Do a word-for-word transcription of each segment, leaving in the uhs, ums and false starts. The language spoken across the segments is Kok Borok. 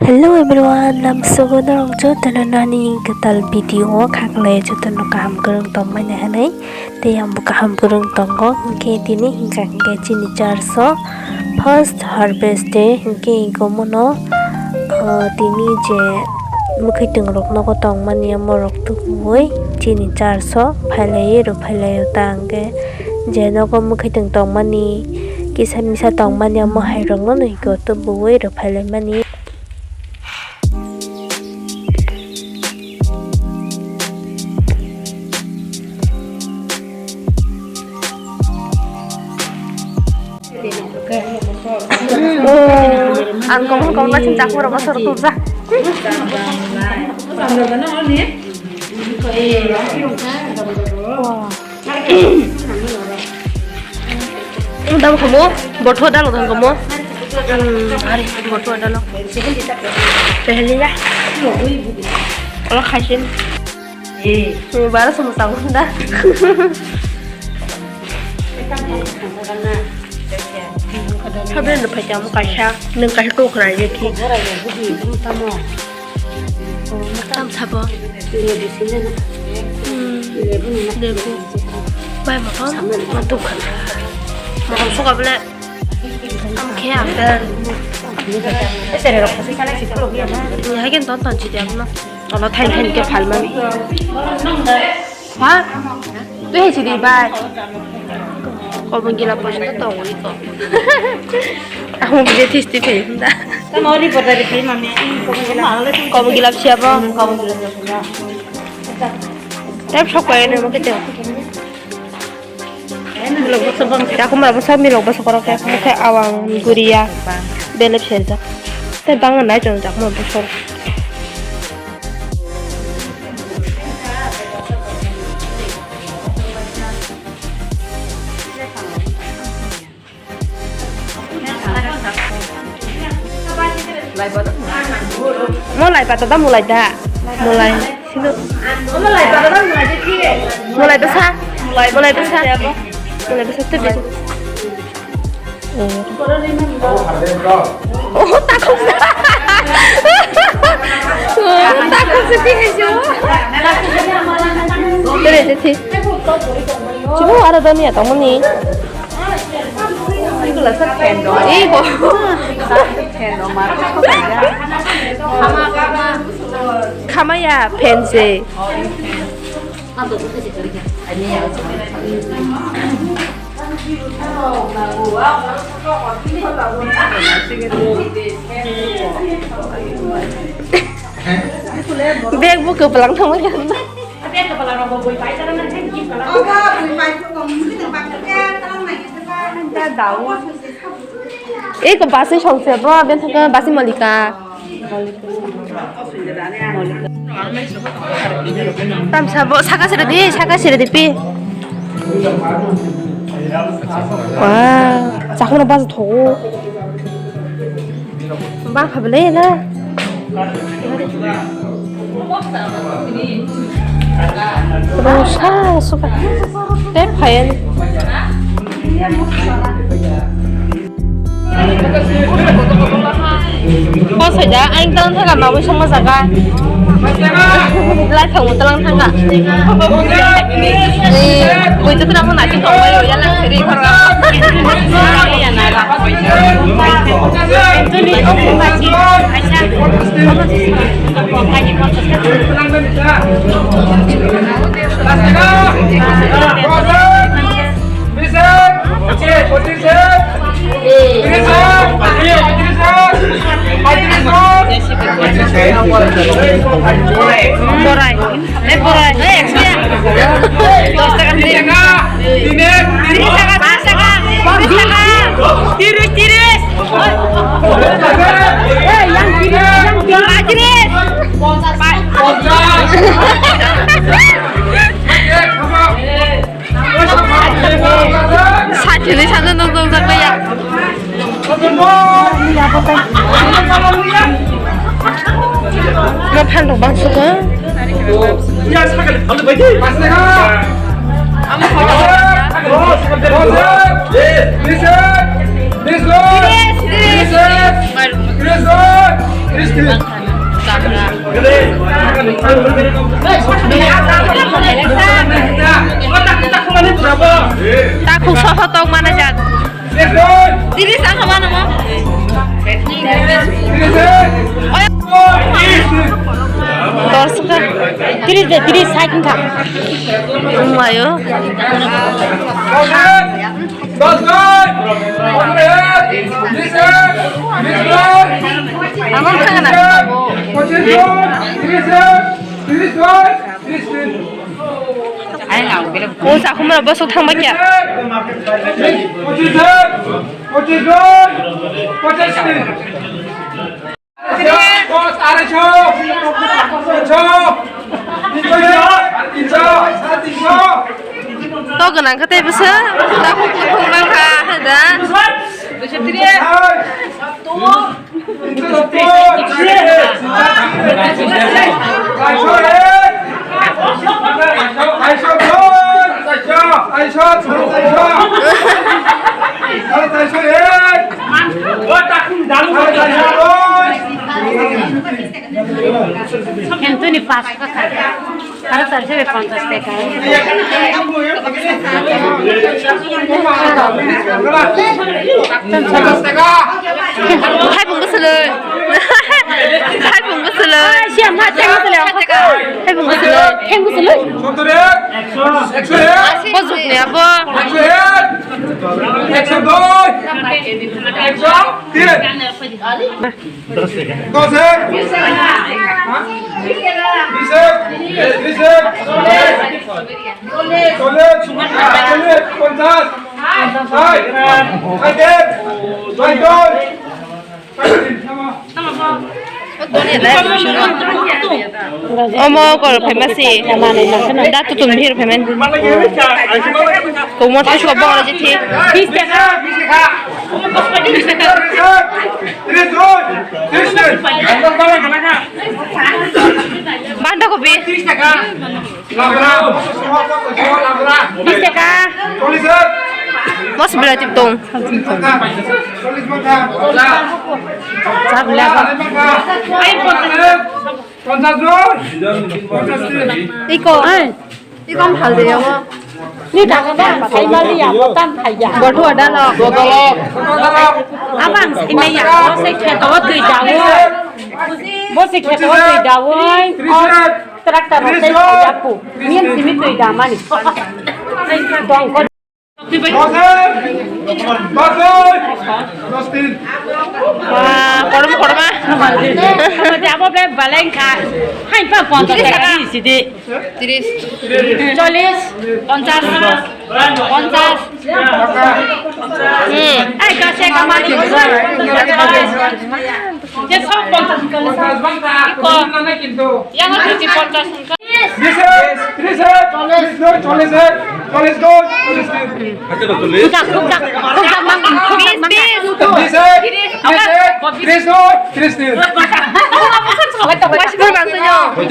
Hello everyone, lamsogo norok jotono nani kwtal video o khaklai jotono kaham kwrwng tongmani hwnwi tei ang bo kaham kwrwng tongo. Hinkhe tini hinkha hinkhe chini church o first harvest day hinkhe ikomono, ah, tini je mwkhwtwng rok nogo tongmani omo rok tubuwi chini church o phailaiwi rw phailai o ta hinkhe je nogo mwkhwtwng tongmani kisa misa tongmani omo hai rok no hwnkhe tubuwi rw phailaimani. Ang kong kong na chini chakma rok bosor tubja. Dam kamo, botho dalo dam kamo. Hmm, hari botho dalo. Pehli ya. Ola khaisin. Hmm, bara sama sama da. Sabe no phai tamo kaisa, nung kaisa kokra ye thi. Tam sabo. Hmm. Lebu. Bai mo ko. Ma tu khan. Mo ko so ka bole. Am khe am. Ni hai ken ton ton chi dia no. Ono thain thain khe phalmani. Ha? Twi hai sidi bai. Kobong gila poisa to tongwi ko. Amo bide thisti phai hunda. Tamo ri bodari phai mami. Kobong gila siya bo. Kobong gila siya. Tep sok pai ne mo kete. Milok bosok bang. Yakumra bosok milok bosok korok ya. Mokhe awang guria. Belep sejak. Tei bang nai chong jak mo bosok. Mo lai pata da, mo lai da. Mo lai. Sino. Mo lai basa. Mo lai basa. Mo lai basa tu. Oh, takhuk. Oh, takhuk sih, sih. Tere, tere. Cuma ada dunia tamu ni. Ibu. Khama ya, pensi. Bag bo kwplang thangma khe. Eko basi songse bo, ben thaka basi Malika. Tamsa bo saka sere di, saka sere di pi. Wah, chakma bas thogo. Ba kha bele na. Rosa suka. Te phayan. Kosoi da, ang tang thaga, mabui songma jaga. Lai thang talang thaga. Ni, bui tu tang na ki tong bai ya lang seri khorga. Borai. Eh, borai. Eh, ekso. Dos taka. Tiris taka, tiris taka, tiris taka. Tiris, tiris. Eh, yang tiris, yang tiris. Tiris. Sachili sana nonton sampai ya. Nophan rok bangsugo. Takhuk soho tong mana jak. Tiris ang kama namo. Oy. Tor suka. Tiris de, tiris side wngkha. Wnglaio. Ang wngkha na. O sakhumra bosok thangba kya? To gwnang kha tei bwswk takhuk tukhuk nang kha, hai da. Anthony pas. Aro tarsebe ponchas taka. Hai bung bwswlwi. Hai bung bwswlwi. Siya ma theng bwswlwi. Hai bung bwswlwi. Theng bwswlwi. Bojok ni abo. Dos, eh? Bis, eh? Bis, eh? Chollish, chollish, ponchas, ষাট, ষাট, ষাট, Omo kor phaima si. Da tutum bihir phaima. Komo thai suka bong raji thi. Banda kopi. Bis taka. Mos belai tip tong. Iko. Iko hal de yawa. Ni taka ba, sai mali ya, botan thai ya. Botu ada lo. Abang sai mai ya, bo se kheto twi dawo. Bo se kheto twi dawo. Tractor rok tei khayaku. Niam simi twi damani. Tongkol. Korom, korma. Abo be baleng kha. Hai pa ponchas taka ni sidi. Tiris. Chollish. Ponchas. Ponchas. Hmm. Ai, kase kamani. Ponchas bang ta, iko. Yang harus di ponchas. Bis, bis, bis, chollish, chollish, chollish, chollish. Bis, bis. Bis, bis. Masih kurang senyum. Bis,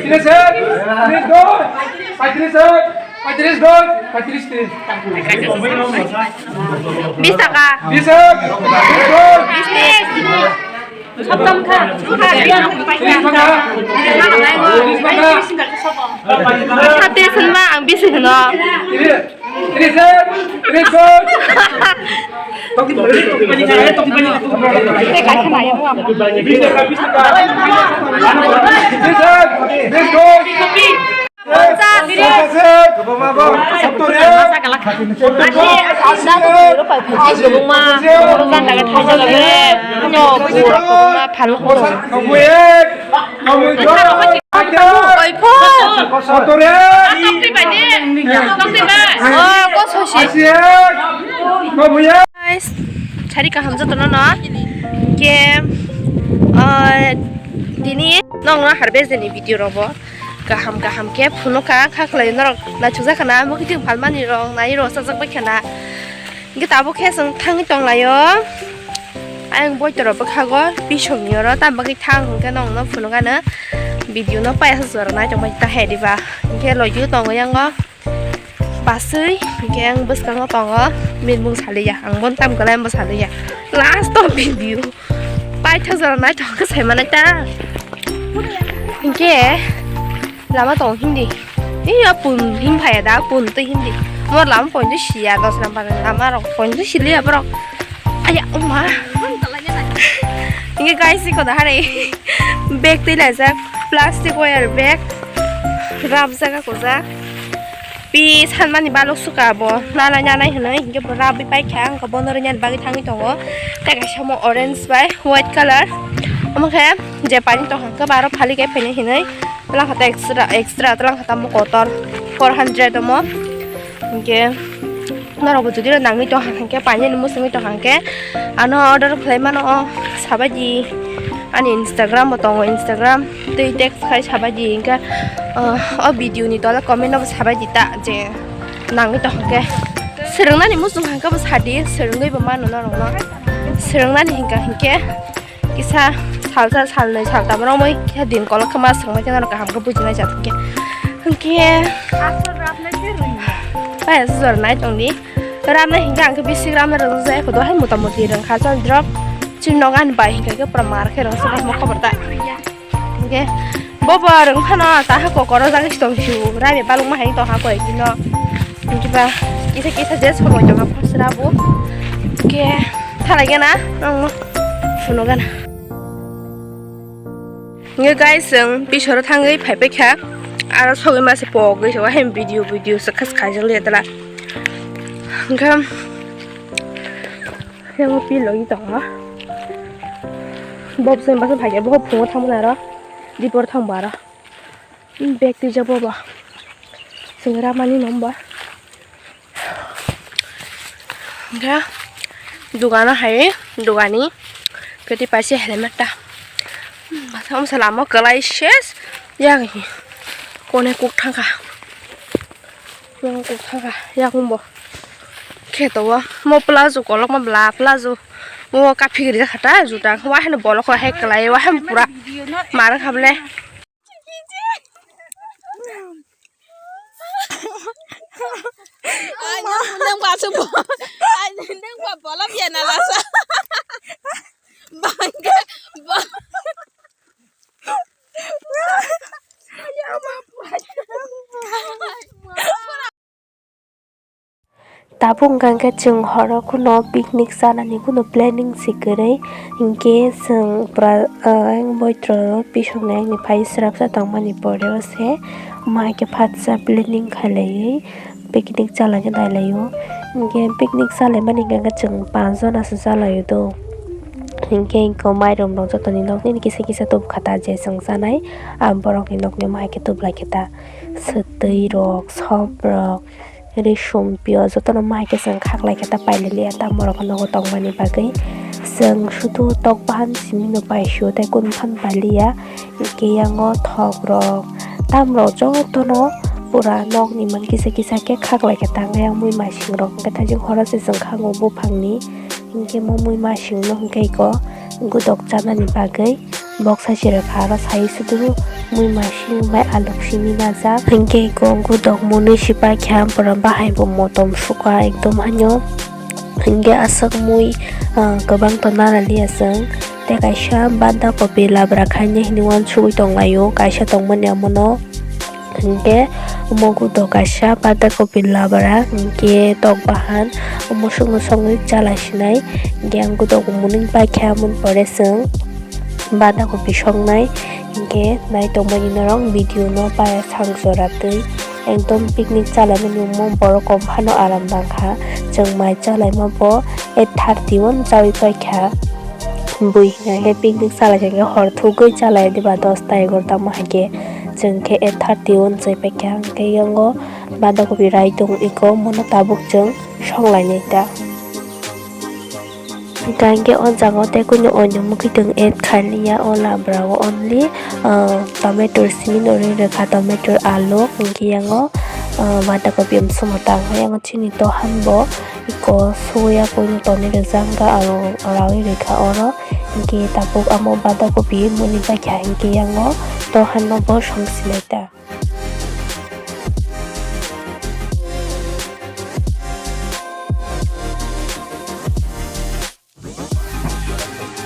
bis. Paitrish, dos, paitrish, tin. Bis taka. Bis, bis, dos. Bis, bis. Sabtam kha. Bis taka. Bis taka. Sate sanma ang bis hino. Tris, tris, tris, tris. Tei kaisa nai. Tris, tris, tris. Guys, sari kaham jotono no. Ke, ah, tini nongno harvest ni video robo. Kaham kaham khe phunukha, kha khlai norok naithokjak khana, mukhuitwng phalmani rok, nai rok chajak bai khana. Hwnkhe tabuk khe chwng thangwi tonglaio. Ayang boitorok bwkhago, bisongni oro, tam bagwi thang hwnkhe nongno phunukano. Video no paisa jora naitongbai ta hai diba. Hwnkhe loidu tongo yango. Pasui, hingke ang bwskango tongo, minmung saliya, ang bon tam kwlai bo saliya. Last of video. Paitha jora naithok khe sai manai ta. Hingke lama tong hindi. Iya pun him phaya da, pun twi hindi. Mor lama point siya, dos number lama rok point siliya borok. Aya, uma. Hingke guys, iko da hare. Bag twi laijak, plastic wire bag. Rap jaga kujak. Pi sanmani balok suka bo nanai nanai hinui hingke bo rabwi paikha, ang bono rwnyani bagwi thangwi tongo. Tei kaisa omo orange bai white colour. Omo khe je pani tong hangkhe bo aro phali khe phainai hinui twlang kha ta extra, extra twlang kha ta omo kotor four hundred omo. Hingke norokbo jodi nangwi tong hangkhe, painani muchungwi tong hangkhe ano order khlai mano, sabaidi ani Instagram bo tongo, Instagram tei text khai sabaidi hingke, o video ni tola comment no sabaidi ta je nangwi tong hangkhe. Swrwngnani muchung hangkhe bo sadi, swrwngwi bo mano norokno. Swrwngnani hingka hingke kisa salsa salnwi saltam romwi kisa din kolok khe ma swrwngmai khe norok kaham khe bujinai jat hingke. Hingke pai aswk jora nai tongdi. Ramna hingke ang khe bisik ramna rwjak jaya kho, dohai mota moti rwngkha chal drop. Chini nogo ani bai hingka khe pura mar khe rwngsa ma khobor ta. Hingke bobo rwng phano taha kokoro jagwi tong su, rabi balok ma hai tong ha koi kino. Hingke ba kisa kisa je somoi tong ha phasra bo. Hingke thalai gana ang phuno gana. Hingke guys, chwng pisoro thangwi phaipai kha, aro sogwi mase pogwi se wahem video video se khas khaijak le tala. Hingke yang pi logi tongo. Bob se masa phai bo phungo thangmani aro dipor thangbo aro. Bag twijak bobo. Chwng ramani nomba. Hingke dogano hai, dogani kati paisa helmet ta. Masa masa lama kwlai ses, yang hi kone kuk thangkha. Yang kuk thangkha, yakung bo. Khe to o, mo plazo kolok ma bla plazo. Mo kaphik rijak kha ta, juta waheno bolok hai kwlai, waheno pura mar kha ble. Ai, nang, nang ba su bo. Ai, nang ba bolom ya na la sa. Bangke, ba. Tabuk hwnkha khe chwng horo kuno picnic chanani kuno planning se kwrwi, hinkhe chwng pura, ah, ayang boitro pisongnai ani phai swrapsa tongmani pore o se ma khe phatsa planning khailaiwi picnic chalaina nailaio. Hinkhe picnic chalaimani hwnkha khe chwng panch jona se chalaio do. Hinkhe eko mairum rok jotoni nok nini kisa kisa tubukha ta je chwng chanai, ah, borokni nokni ma khe tublai khe ta. Swtwi rok, sop rok, ri sumpio jotono mai khe chwng khaklai khe ta paililiya, tamo rok nogo tongmani bagwi. Chwng sudu tok bahan simi no paisio tei kun phan pailiya, hinkhe yango thok rok, tam rok jotono pura nokni man kisa kisa khe khaklai khe tangwi yang mui masing rok, hinkhe thaijing horo se chwng khango buphangni. Hinkhe mo mui masingno hinkhe eko godok chanani bagwi boksa se rwkha, aro sai suduru mui masing bai alok simi najak. Hinkhe eko godok mwnwi se paikha, ampora bahai bo motom sukha ekdom haino. Hinkhe aswk mui, ah, kwbang tong nana liya chwng. Tei kaisa banda kopi labra khaina hinwi uansugwi tonglaio, kaisa tongmani omono. Hinkhe omo gudo kaisa banda kopi labra, hinkhe tok bahan omo songno songwi chala sinai. Hinkhe ang gudo mwnwi paikha, amoni pore chwng banda kopi songnai. Hinkhe naitokmani norok video no paya sang jora twi ekdom picnic chalaimani omo borok kom phano aram nangkha. Chwng mai chalaima bo eight thirty o chawi paikha. Bui hwnkha khe picnic chalai kha khe hor thugwi chalai diba, dosta egarota omo hai khe. Chwng khe eight thirty o chai paikha, hwnkhe yango banda kopi rai tongo, eko mono tabuk chwng songlainai ta. Hwnkha hwnkhe o jaga o tei kunu onyo mwkhwtwng add khailiya, o labra o only, ah, tomato simi no ri rwkha, tomato, alu, hwnkhe yango, ah, banda kopi mswmwtang, hwnkhe yango chini dohan bo. Eko soya kunu tonwi rijak, hwnkhe aro rawi rikha oro. Hinkhe tabuk amo banda kopi mwnwi paikha, hinkhe yango dohan no bo song sinai ta.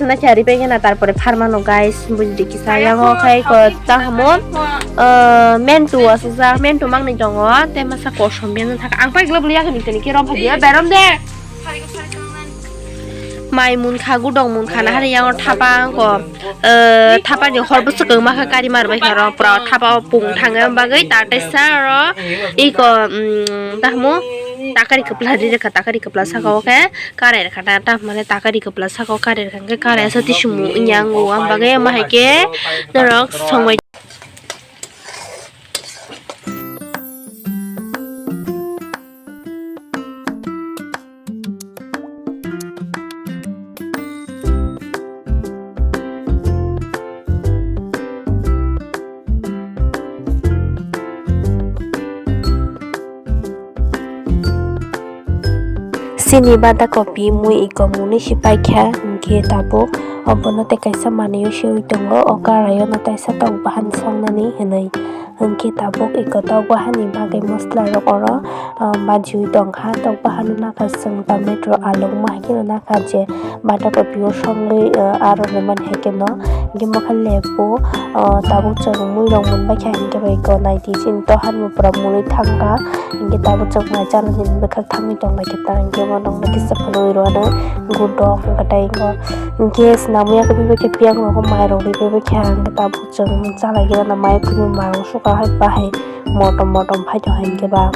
se na khe ari pai khe na, tarpore pharmano guys, bujdi kisa yang o khai ko ta hamo, ah, mentu asajak, mentu mangni tongo, tei masa kosom biyang thaka. Ang pai glab liya khe ni tini khe rom phagiya, berom de. Mai mun kha, gudok mun kha, na hari yang o thapa ang ko. Eh, thapa ni hor bwswk kwma kha kari mar bai kha ro, pura thapa o pung thang ya bagwi ta tei sa ro iko, mm, ta hamo takari kwpla ri rwkha, takari kwpla saka o khe karai rwkha ta, ta mane takari kwpla saka o karai rwkha hwnkhe karai asa tisumu wngya wngo, am bagwi ama hai khe norok songbai. Chini bada kopi mui iko muni si paikha, hwnkhe tabuk obono tei kaisa manwi o swiwi tongo, o karaio no taisa tok bahan songnani hinwi. Hwnkhe tabuk iko tok bahani bagwi mosola rok oro, ah, majiwi tongkha. Tok bahano nakha chwng tomato, alu wngma hai kheno nakha je bada kopi o songwi, ah, aro rwmani hai kheno. Hwnkhe bokhe lebu, ah, tabuk chwng mui rok munbaikha, hwnkhe bai iko naidi chini tohan bo pura muli thangkha. Hwnkhe tabuk chwng mai chalani bwkhak thangwi tongbaikha ta, hwnkhe bo nokna kisa phunugwi rwano gudok hwnkhe tei iko. Hwnkhe swnamwi yakhe bebakhe piyang rokbo mai rok ri bebakhe, hwnkhe tabuk chwng chalai khe rwna mai khwlwng mano suka hai bahai motom motom phai tong hai hwnkhe ba.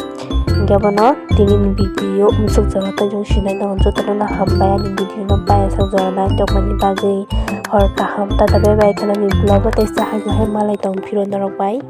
Hwnkhe bono tini ni video mwsuk jora tei jong sinai tongo, jotono no hambai ani video no pai aswk jora nai tongmani bagwi. Hor kaham, tata bye bye khwnani vlog o tei sahai nahai malai tong phiro norok bai.